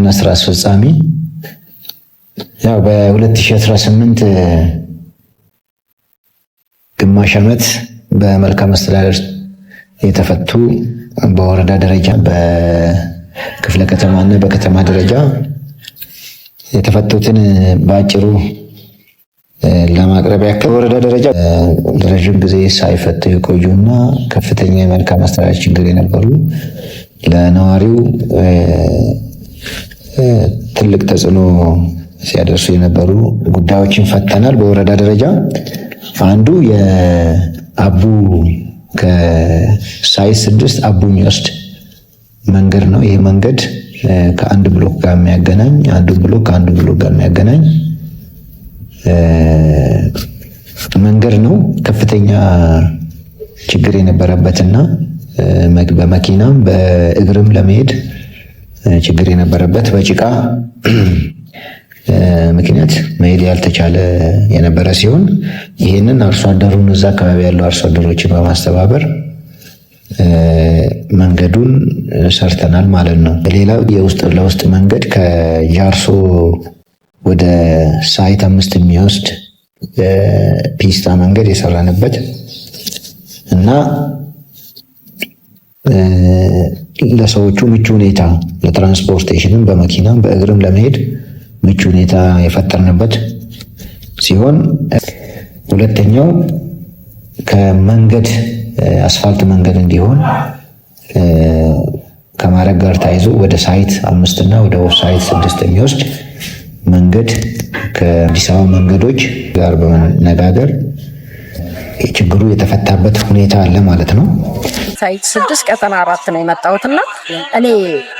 ዋና ስራ አስፈጻሚ። ያው በ2018 ግማሽ ዓመት በመልካም አስተዳደር የተፈቱ በወረዳ ደረጃ፣ በክፍለ ከተማና በከተማ ደረጃ የተፈቱትን በአጭሩ ለማቅረብ ያክል፣ በወረዳ ደረጃ ለረዥም ጊዜ ሳይፈቱ የቆዩና ከፍተኛ የመልካም አስተዳደር ችግር የነበሩ፣ ለነዋሪው ትልቅ ተጽዕኖ ሲያደርሱ የነበሩ ጉዳዮችን ፈተናል። በወረዳ ደረጃ አንዱ የአቡ ከ site 6 አቡ የሚወስድ መንገድ ነው። ይህ መንገድ ከአንድ ብሎክ ጋር የሚያገናኝ፣ አንዱ ብሎክ ከአንዱ ብሎክ ጋር የሚያገናኝ መንገድ ነው። ከፍተኛ ችግር የነበረበትና በመኪናም በእግርም ለመሄድ ችግር የነበረበት፣ በጭቃ ምክንያት መሄድ ያልተቻለ የነበረ ሲሆን ይህንን አርሶ አደሩን፣ እዛ አካባቢ ያሉ አርሶ አደሮችን በማስተባበር መንገዱን ሰርተናል ማለት ነው። ሌላው የውስጥ ለውስጥ መንገድ ከጃርሶ ወደ site 5 የሚወስድ ፒስታ መንገድ የሰራንበት እና ለሰዎቹ ምቹ ሁኔታ፣ ለ transportation ም በመኪናም በእግርም ለመሄድ ምቹ ሁኔታ የፈጠርንበት ሲሆን፣ ሁለተኛው ከመንገድ አስፋልት መንገድ እንዲሆን ከማድረግ ጋር ተያይዞ ወደ site 5 እና ወደ site 6 የሚወስድ መንገድ ከአዲስ አበባ መንገዶች ጋር በመነጋገር ችግሩ የተፈታበት ሁኔታ አለ ማለት ነው። site 6 ቀጠና 4 ነው የመጣሁት እና እኔ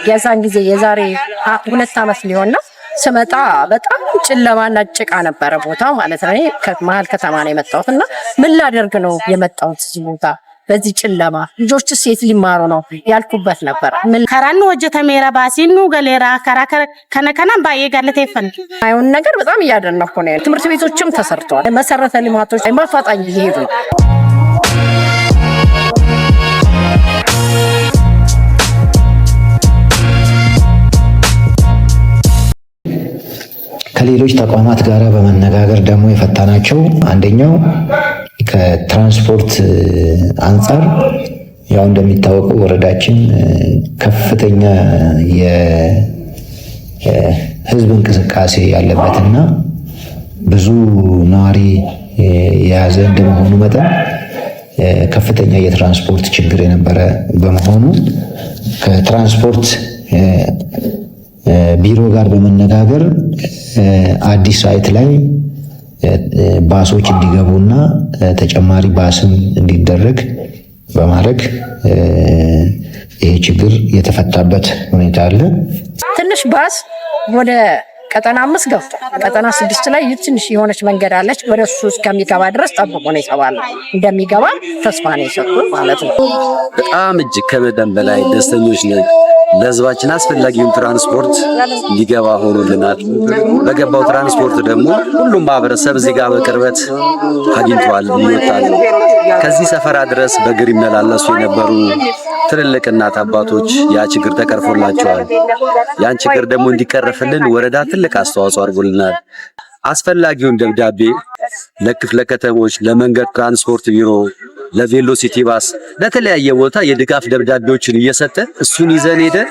የዛን ጊዜ፣ የዛሬ 2 ዓመት ሊሆን ነው፣ ስመጣ በጣም ጨለማና ጭቃ ነበረ ቦታ ማለት ነው። እኔ መሀል ከተማ ነው የመጣሁት እና ምን ላደርግ ነው የመጣሁት እዚህ ቦታ በዚህ ጨለማ፣ ልጆችስ የት ሊማሩ ነው ያልኩበት ነበር። ምን Karaan nu hojjetameera, baasiin nu galeera, karaa kana kanaan baay'ee galateeffanna. አይሆን ነገር በጣም እያደነኩ ነው። ትምህርት ቤቶችም ተሰርተዋል። መሰረተ ልማቶች በአፋጣኝ እየሄዱ ነው። ከሌሎች ተቋማት ጋር በመነጋገር ደግሞ የፈታናቸው አንደኛው ከትራንስፖርት አንጻር፣ ያው እንደሚታወቀው ወረዳችን ከፍተኛ የሕዝብ እንቅስቃሴ ያለበትና ብዙ ነዋሪ የያዘ እንደመሆኑ መጠን ከፍተኛ የትራንስፖርት ችግር የነበረ በመሆኑ ከትራንስፖርት ቢሮ ጋር በመነጋገር አዲስ site ላይ ባሶች እንዲገቡና ተጨማሪ ባስም እንዲደረግ በማድረግ ይሄ ችግር የተፈታበት ሁኔታ አለ። ትንሽ ባስ ወደ ቀጠና 5 ገብቷል። ቀጠና 6 ላይ ትንሽ የሆነች መንገድ አለች። ወደ እሱ እስከሚገባ ድረስ ጠብቁ ነው የተባለው። እንደሚገባ ተስፋ ነው የሰጡን ማለት ነው። በጣም እጅግ ከመጠን በላይ ደስተኞች ነን። ለህዝባችን አስፈላጊውን ትራንስፖርት እንዲገባ ሆኖልናል። በገባው ትራንስፖርት ደግሞ ሁሉም ማህበረሰብ እዚህ ጋር በቅርበት አግኝቷል፣ ይወጣል። ከዚህ ሰፈራ ድረስ በእግር ይመላለሱ የነበሩ ትልልቅ እናት አባቶች ያ ችግር ተቀርፎላቸዋል። ያን ችግር ደግሞ እንዲቀረፍልን ወረዳ ትልቅ አስተዋጽኦ አድርጎልናል። አስፈላጊውን ደብዳቤ ለክፍለ ከተሞች፣ ለመንገድ ትራንስፖርት ቢሮ፣ ለቬሎሲቲ ባስ፣ ለተለያየ ቦታ የድጋፍ ደብዳቤዎችን እየሰጠ እሱን ይዘን ሄደን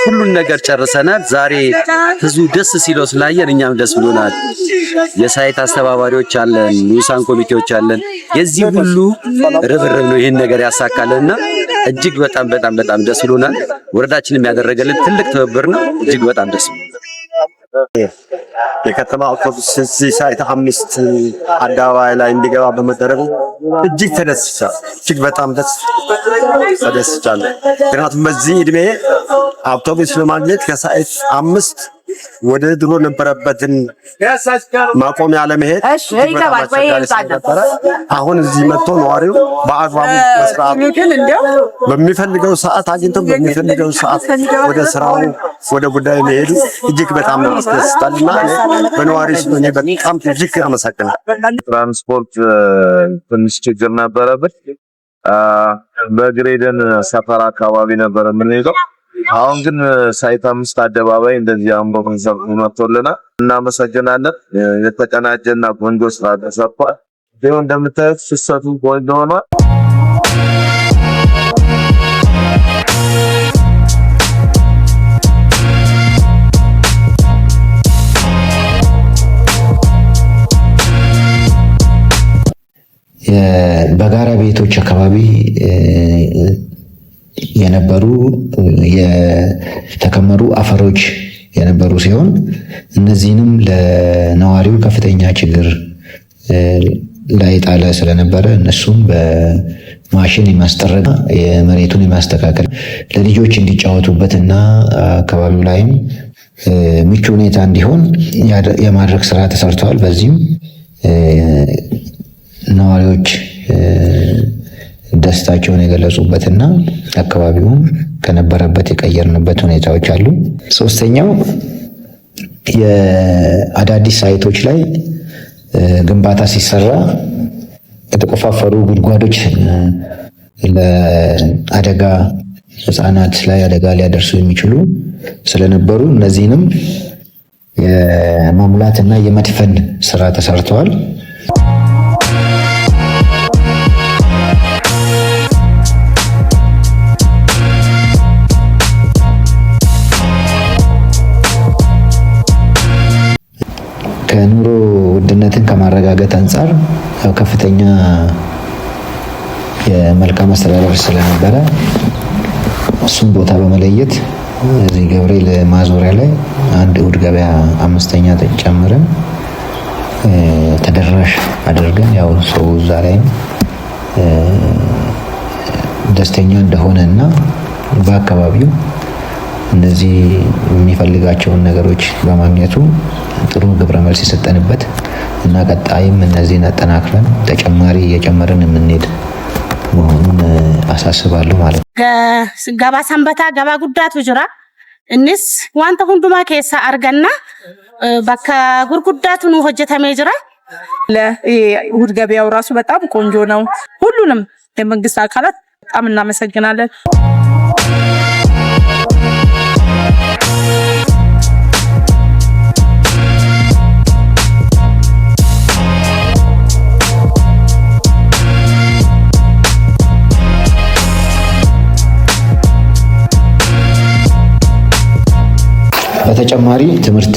ሁሉን ነገር ጨርሰናል። ዛሬ ህዝቡ ደስ ሲለው ስላየን እኛም ደስ ብሎናል። የ site አስተባባሪዎች አለን፣ ንዑሳን ኮሚቴዎች አለን። የዚህ ሁሉ ርብርብ ነው ይህን ነገር ያሳካልንና እጅግ በጣም በጣም በጣም ደስ ብሎናል። ወረዳችንም ያደረገልን ትልቅ ትብብር ነው። እጅግ በጣም ደስ ብሎናል። የከተማ አውቶቡስ እዚህ site 5 አደባባይ ላይ እንዲገባ በመደረጉ እጅግ ተደስቻለሁ። እጅግ በጣም ደስ ተደስቻለሁ። ምክንያቱም በዚህ እድሜ አውቶቡስ ለማግኘት ከ site 5 ወደ ድሮ ነበረበትን ማቆሚያ ለመሄድ እጅግ በጣም አስቸጋሪ ስለነበረ አሁን እዚህ መጥቶ ነዋሪው በአግባቡ በስርዓቱ በሚፈልገው ሰዓት አግኝቶ በሚፈልገው ሰዓት ወደ ስራው ወደ ጉዳዩ መሄዱ እጅግ በጣም ያስደስታል እና እኔ በነዋሪ ስም እኔ በጣም እጅግ አመሰግናለሁ። ትራንስፖርት ትንሽ ችግር ነበረብን። በግሬደን ሰፈር አካባቢ ነበር የምንሄደው። አሁን ግን site 5 አደባባይ እንደዚህ አምሮ መጥቶልናል። እናመሰግናለን። የተቀናጀና ቆንጆ ስራ ተሰርቷል። ይኸው እንደምታዩት ፍሰቱ ቆንጆ ሆኗል። በጋራ ቤቶች አካባቢ የነበሩ የተከመሩ አፈሮች የነበሩ ሲሆን እነዚህንም ለነዋሪው ከፍተኛ ችግር ላይ ጣለ ስለነበረ እነሱም በማሽን የማስጠረግ የመሬቱን የማስተካከል ለልጆች እንዲጫወቱበት እና አካባቢው ላይም ምቹ ሁኔታ እንዲሆን የማድረግ ስራ ተሰርተዋል። በዚህም ነዋሪዎች ደስታቸውን የገለጹበትና አካባቢውን ከነበረበት የቀየርንበት ሁኔታዎች አሉ። ሶስተኛው የአዳዲስ site ኦች ላይ ግንባታ ሲሰራ የተቆፋፈሩ ጉድጓዶች ለአደጋ ሕፃናት ላይ አደጋ ሊያደርሱ የሚችሉ ስለነበሩ እነዚህንም የመሙላት እና የመድፈን ስራ ተሰርተዋል። ከኑሮ ውድነትን ከማረጋገጥ አንጻር ከፍተኛ የመልካም አስተዳደር ስለነበረ እሱን ቦታ በመለየት እዚህ ገብርኤል ማዞሪያ ላይ አንድ እሁድ ገበያ 5ኛ ጨምረን ተደራሽ አድርገን ያው ሰው እዛ ላይም ደስተኛ እንደሆነ እና በአካባቢው እነዚህ የሚፈልጋቸውን ነገሮች በማግኘቱ ጥሩ ግብረ መልስ የሰጠንበት እና ቀጣይም እነዚህን አጠናክረን ተጨማሪ እየጨመርን የምንሄድ መሆኑን አሳስባለሁ ማለት ነው። Gabaa Sanbataa gabaa guddaatu jira. Innis wanta hundumaa keessaa arganna. Bakka gurguddaatu nu hojjetamee jira. እሁድ ገበያው ራሱ በጣም ቆንጆ ነው። ሁሉንም የመንግስት አካላት በጣም እናመሰግናለን። በተጨማሪ ትምህርት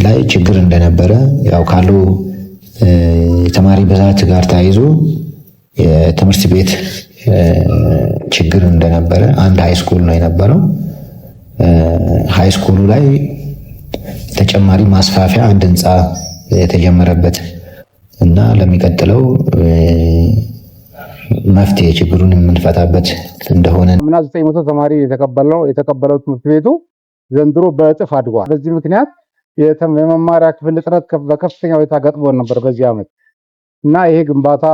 ላይ ችግር እንደነበረ ያው ካሉ የተማሪ ብዛት ጋር ተያይዞ የትምህርት ቤት ችግር እንደነበረ አንድ high school ነው የነበረው። high school ኡ ላይ ተጨማሪ ማስፋፊያ አንድ ህንፃ የተጀመረበት እና ለሚቀጥለው መፍትሄ ችግሩን የምንፈታበት እንደሆነ አምና 900 ተማሪ የተቀበለው ትምህርት ቤቱ ዘንድሮ በእጥፍ አድጓል። በዚህ ምክንያት የመማሪያ ክፍል እጥረት በከፍተኛ ሁኔታ ገጥሞን ነበር በዚህ ዓመት እና ይሄ ግንባታ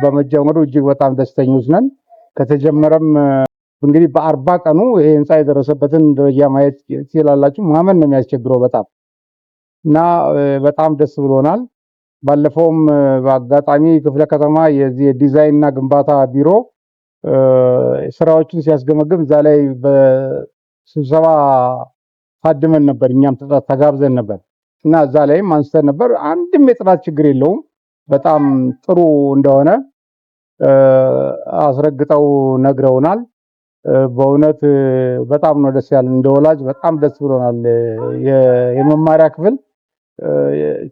በመጀመሩ እጅግ በጣም ደስተኞች ነን። ከተጀመረም እንግዲህ በ40 ቀኑ ይሄ ህንፃ የደረሰበትን ደረጃ ማየት ትችላላችሁ። ማመን ነው የሚያስቸግረው በጣም እና በጣም ደስ ብሎናል። ባለፈውም በአጋጣሚ ክፍለ ከተማ የዚህ የዲዛይን እና ግንባታ ቢሮ ስራዎችን ሲያስገመግም እዛ ላይ በስብሰባ ታድመን ነበር። እኛም ተጋብዘን ነበር እና እዛ ላይም አንስተን ነበር። አንድም የጥራት ችግር የለውም፣ በጣም ጥሩ እንደሆነ አስረግጠው ነግረውናል። በእውነት በጣም ነው ደስ ያለን። እንደ ወላጅ በጣም ደስ ብሎናል። የመማሪያ ክፍል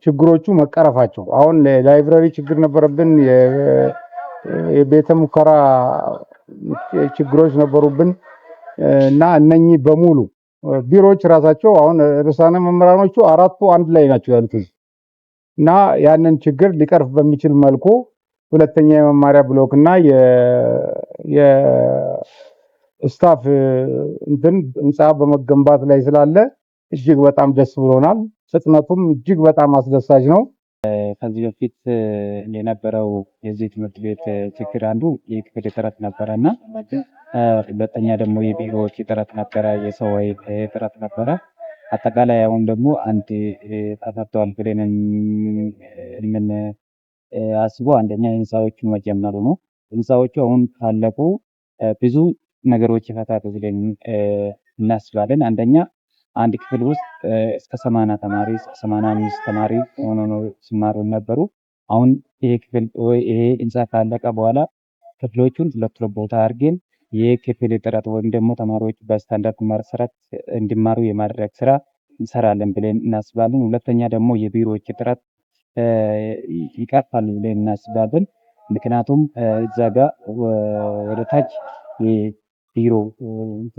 ችግሮቹ መቀረፋቸው። አሁን library ችግር ነበረብን፣ የቤተ ሙከራ ችግሮች ነበሩብን እና እነኚህ በሙሉ ቢሮዎች ራሳቸው አሁን ርዕሳነ መምህራኖቹ አራቱ አንድ ላይ ናቸው ያሉት እና ያንን ችግር ሊቀርፍ በሚችል መልኩ ሁለተኛ የመማሪያ block እና የ staff እንትን ህንፃ በመገንባት ላይ ስላለ እጅግ በጣም ደስ ብሎናል። ፍጥነቱም እጅግ በጣም አስደሳች ነው። ከዚህ በፊት የነበረው የዚህ ትምህርት ቤት ችግር አንዱ የክፍል እጥረት ነበረ እና ሁለተኛ ደግሞ የቢሮዎች እጥረት ነበረ፣ የሰው ኃይል እጥረት ነበረ። አጠቃላይ አሁን ደግሞ አንድ ተፈቷል ብለን የምናስበው አንደኛ ህንፃዎቹ መጀመሩ ነው። ህንፃዎቹ አሁን ካለቁ ብዙ ነገሮች ይፈታሉ ብለን እናስባለን። አንደኛ አንድ ክፍል ውስጥ እስከ 80 ተማሪ፣ እስከ 85 ተማሪ ሆኖ ነው ሲማሩ ነበሩ። አሁን ይሄ ክፍል ወይ ይሄ ህንፃ ካለቀ በኋላ ክፍሎቹን ሁለት ሁለት ቦታ አድርገን የክፍል እጥረት ወይም ደግሞ ተማሪዎች በስታንዳርድ መሰረት እንዲማሩ የማድረግ ስራ እንሰራለን ብለን እናስባለን። ሁለተኛ ደግሞ የቢሮዎች እጥረት ይቀርፋል ብለን እናስባለን። ምክንያቱም እዛ ጋ ወደ ታች የቢሮ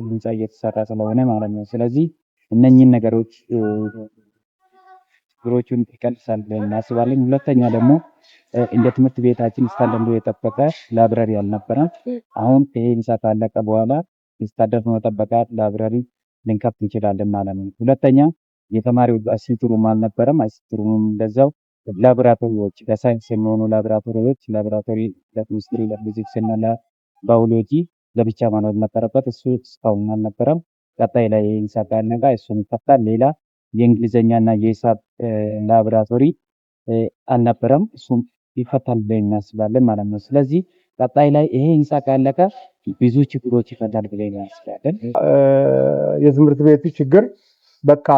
ህንፃ እየተሰራ ስለሆነ ማለት ነው። ስለዚህ እነኚህን ነገሮች ችግሮቹን ይቀንሳል ብለን እናስባለን። ሁለተኛ ደግሞ እንደ ትምህርት ቤታችን ስታንዳርዱ የጠበቀ library አልነበረም። አሁን ይሄ ህንፃ ካለቀ በኋላ ስታንዳርዱን የጠበቀ library ልንከፍት እንችላለን ማለት ነው። ሁለተኛ የተማሪው ICT room አልነበረም። ICT room እንደዛው ላቦራቶሪዎች፣ ለሳይንስ የሚሆኑ ላቦራቶሪዎች፣ ላቦራቶሪ ለኬሚስትሪ፣ ለፊዚክስ እና ለባዮሎጂ ለብቻ መኖር ነበረበት። እሱ እስካሁን አልነበረም። ቀጣይ ላይ ህንፃ ካለቀ እሱን ይከፍታል። ሌላ የእንግሊዝኛ እና የሂሳብ ላቦራቶሪ አልነበረም። እሱም ይፈታል ብለን እናስባለን ማለት ነው። ስለዚህ ቀጣይ ላይ ይሄ ህንፃ ካለቀ ብዙ ችግሮች ይፈታል ብለን እናስባለን። የትምህርት ቤቱ ችግር በቃ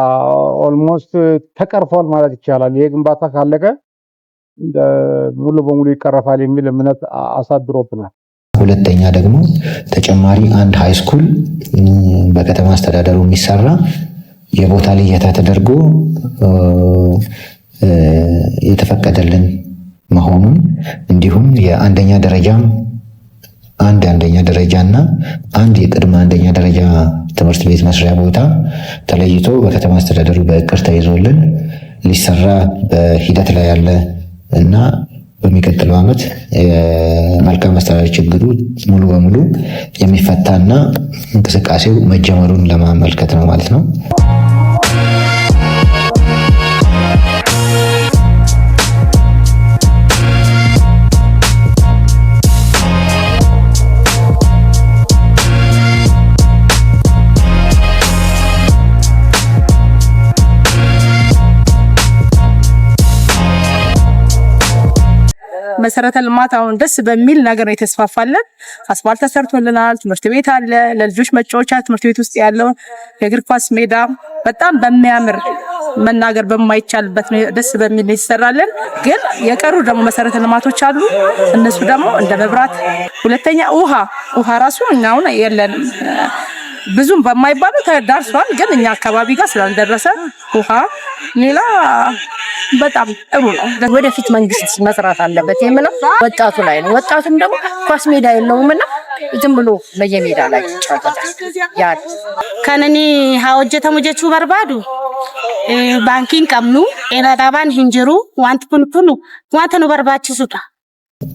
almost ተቀርፏል ማለት ይቻላል። ይሄ ግንባታ ካለቀ ሙሉ በሙሉ ይቀረፋል የሚል እምነት አሳድሮብናል። ሁለተኛ ደግሞ ተጨማሪ አንድ high school በከተማ አስተዳደሩ የሚሰራ የቦታ ልየታ ተደርጎ የተፈቀደልን መሆኑን፣ እንዲሁም የአንደኛ ደረጃም አንድ አንደኛ ደረጃ እና አንድ የቅድመ አንደኛ ደረጃ ትምህርት ቤት መስሪያ ቦታ ተለይቶ በከተማ አስተዳደሩ በእቅድ ተይዞልን ሊሰራ በሂደት ላይ ያለ እና በሚቀጥለው ዓመት የመልካም አስተዳደር ችግሩ ሙሉ በሙሉ የሚፈታና እንቅስቃሴው መጀመሩን ለማመልከት ነው ማለት ነው። መሰረተ ልማት አሁን ደስ በሚል ነገር ነው የተስፋፋለን። አስፋልት ተሰርቶልናል። ትምህርት ቤት አለ፣ ለልጆች መጫወቻ ትምህርት ቤት ውስጥ ያለውን የእግር ኳስ ሜዳ በጣም በሚያምር፣ መናገር በማይቻልበት ደስ በሚል ነው የተሰራልን። ግን የቀሩ ደግሞ መሰረተ ልማቶች አሉ። እነሱ ደግሞ እንደ መብራት፣ ሁለተኛ ውሃ። ውሃ ራሱ እኛ አሁን የለንም። ብዙም በማይባሉ ተዳርሷል፣ ግን እኛ አካባቢ ጋር ስላልደረሰ ውሃ፣ ሌላ በጣም ጥሩ ነው። ወደፊት መንግስት መስራት አለበት የምለው ወጣቱ ላይ ነው። ወጣቱም ደግሞ ኳስ ሜዳ የለውም እና ዝም ብሎ በየሜዳ ላይ ይጫወታል። ያ Kan ani haa hojjetamu jechuu barbaadu, baankiin qabnu, ጤና ጣቢያን hin jiru, wanti kun kun wanta nu barbaachisudha.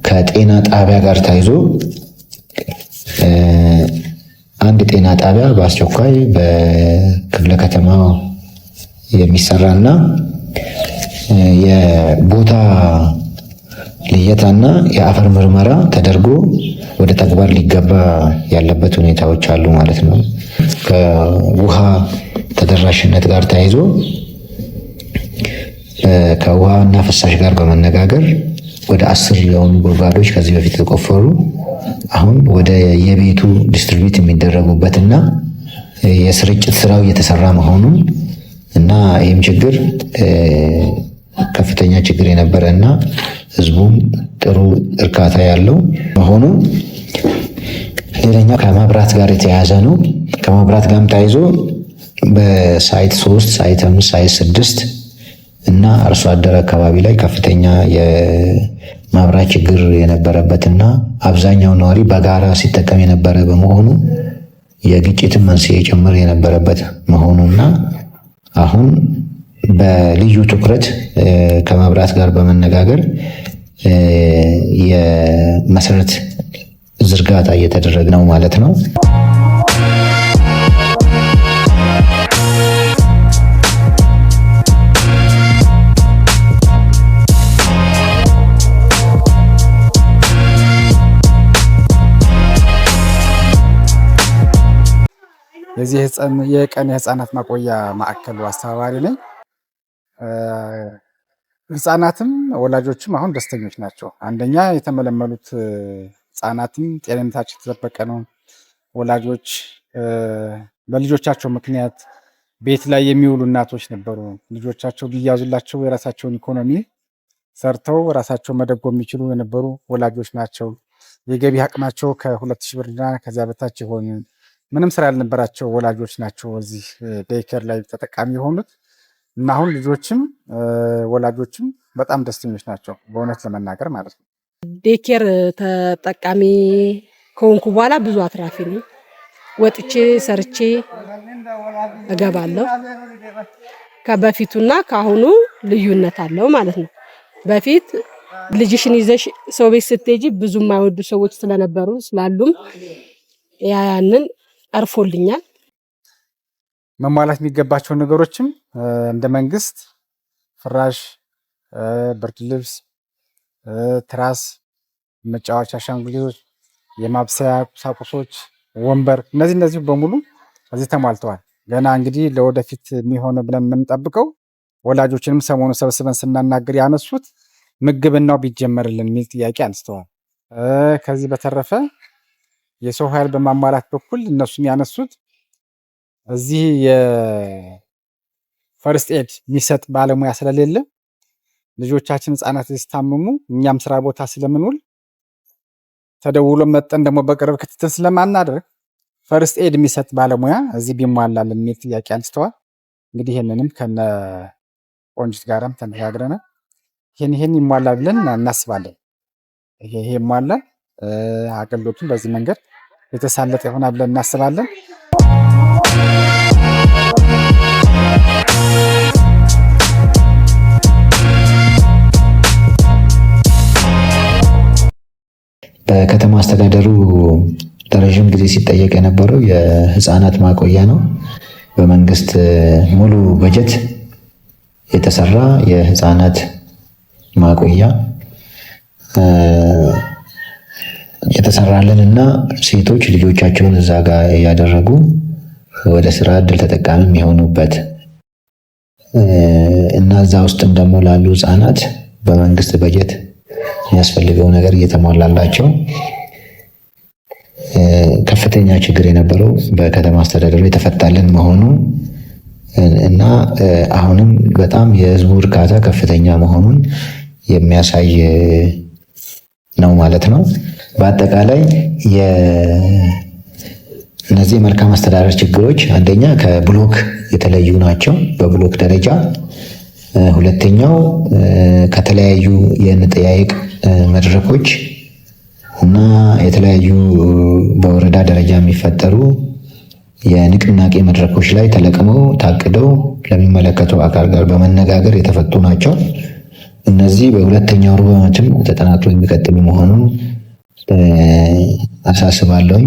ከጤና ጣቢያ ጋር ተያይዞ አንድ ጤና ጣቢያ በአስቸኳይ በክፍለ ከተማው የሚሰራና የቦታ ልየታና የአፈር ምርመራ ተደርጎ ወደ ተግባር ሊገባ ያለበት ሁኔታዎች አሉ ማለት ነው። ከውሃ ተደራሽነት ጋር ተያይዞ ከውሃና ፍሳሽ ጋር በመነጋገር ወደ 10 የሆኑ ጉድጓዶች ከዚህ በፊት የተቆፈሩ አሁን ወደ የቤቱ distribute የሚደረጉበትና የስርጭት ስራው እየተሰራ መሆኑን እና ይህም ችግር ከፍተኛ ችግር የነበረ እና ህዝቡም ጥሩ እርካታ ያለው መሆኑ። ሌላኛው ከመብራት ጋር የተያያዘ ነው። ከመብራት ጋርም ተያይዞ በ site 3፣ site 5፣ site 6 እና አርሶ አደር አካባቢ ላይ ከፍተኛ የመብራት ችግር የነበረበትና አብዛኛው ነዋሪ በጋራ ሲጠቀም የነበረ በመሆኑ የግጭትን መንስኤ ጭምር የነበረበት መሆኑና አሁን በልዩ ትኩረት ከመብራት ጋር በመነጋገር የመሰረት ዝርጋታ እየተደረገ ነው ማለት ነው። የዚህ የቀን የህፃናት ማቆያ ማዕከሉ አስተባባሪ ነኝ። ህፃናትም ወላጆችም አሁን ደስተኞች ናቸው። አንደኛ የተመለመሉት ህፃናትም ጤንነታቸው የተጠበቀ ነው። ወላጆች በልጆቻቸው ምክንያት ቤት ላይ የሚውሉ እናቶች ነበሩ። ልጆቻቸው ቢያዙላቸው የራሳቸውን ኢኮኖሚ ሰርተው ራሳቸው መደጎም የሚችሉ የነበሩ ወላጆች ናቸው። የገቢ አቅማቸው ከ2,000 ብርና ከዚያ በታች የሆኑ፣ ምንም ስራ ያልነበራቸው ወላጆች ናቸው እዚህ daycare ላይ ተጠቃሚ የሆኑት። እና አሁን ልጆችም ወላጆችም በጣም ደስተኞች ናቸው፣ በእውነት ለመናገር ማለት ነው። Daycare ተጠቃሚ ከሆንኩ በኋላ ብዙ አትራፊ ነኝ። ወጥቼ ሰርቼ እገባለሁ። ከበፊቱና ከአሁኑ ልዩነት አለው ማለት ነው። በፊት ልጅሽን ይዘሽ ሰው ቤት ስትሄጂ ብዙ የማይወዱ ሰዎች ስለነበሩ፣ ስላሉም ያንን ቀርፎልኛል። መሟላት የሚገባቸው ነገሮችም እንደ መንግስት ፍራሽ፣ ብርድ ልብስ፣ ትራስ፣ መጫወቻ አሻንጉሊቶች፣ የማብሰያ ቁሳቁሶች፣ ወንበር፣ እነዚህ እነዚህ በሙሉ እዚህ ተሟልተዋል። ገና እንግዲህ ለወደፊት የሚሆነው ብለን የምንጠብቀው ወላጆችንም ሰሞኑ ሰብስበን ስናናግር ያነሱት ምግብናው ቢጀመርልን የሚል ጥያቄ አንስተዋል። ከዚህ በተረፈ የሰው ኃይል በማሟላት በኩል እነሱም ያነሱት እዚህ የ first aid የሚሰጥ ባለሙያ ስለሌለ፣ ልጆቻችን ህጻናት ሲታመሙ እኛም ስራ ቦታ ስለምንውል ተደውሎ መጥተን ደግሞ በቅርብ ክትትል ስለማናደርግ first aid የሚሰጥ ባለሙያ እዚህ ቢሟላልን የሚል ጥያቄ አንስተዋል። እንግዲህ ይህንንም ከነ ቆንጅት ጋርም ተነጋግረናል። ይህን ይህን ይሟላ ብለን እናስባለን። ይሄ ይሄ ይሟላል። አገልግሎቱን በዚህ መንገድ የተሳለጠ ይሆናል ብለን እናስባለን። በከተማ አስተዳደሩ ለረዥም ጊዜ ሲጠየቅ የነበረው የህፃናት ማቆያ ነው። በመንግስት ሙሉ በጀት የተሰራ የህፃናት ማቆያ የተሰራልን እና ሴቶች ልጆቻቸውን እዛ ጋር እያደረጉ ወደ ስራ እድል ተጠቃሚ የሚሆኑበት እና እዛ ውስጥም ደግሞ ላሉ ህፃናት በመንግስት በጀት የሚያስፈልገው ነገር እየተሟላላቸው፣ ከፍተኛ ችግር የነበረው በከተማ አስተዳደሩ የተፈታልን መሆኑ እና አሁንም በጣም የህዝቡ እርካታ ከፍተኛ መሆኑን የሚያሳይ ነው ማለት ነው። በአጠቃላይ እነዚህ የመልካም አስተዳደር ችግሮች አንደኛ ከብሎክ የተለዩ ናቸው በብሎክ ደረጃ። ሁለተኛው ከተለያዩ የንጠያይቅ መድረኮች እና የተለያዩ በወረዳ ደረጃ የሚፈጠሩ የንቅናቄ መድረኮች ላይ ተለቅመው ታቅደው ለሚመለከተው አካል ጋር በመነጋገር የተፈቱ ናቸው። እነዚህ በሁለተኛው ሩብ ዓመትም ተጠናክሮ የሚቀጥሉ መሆኑን አሳስባለሁኝ።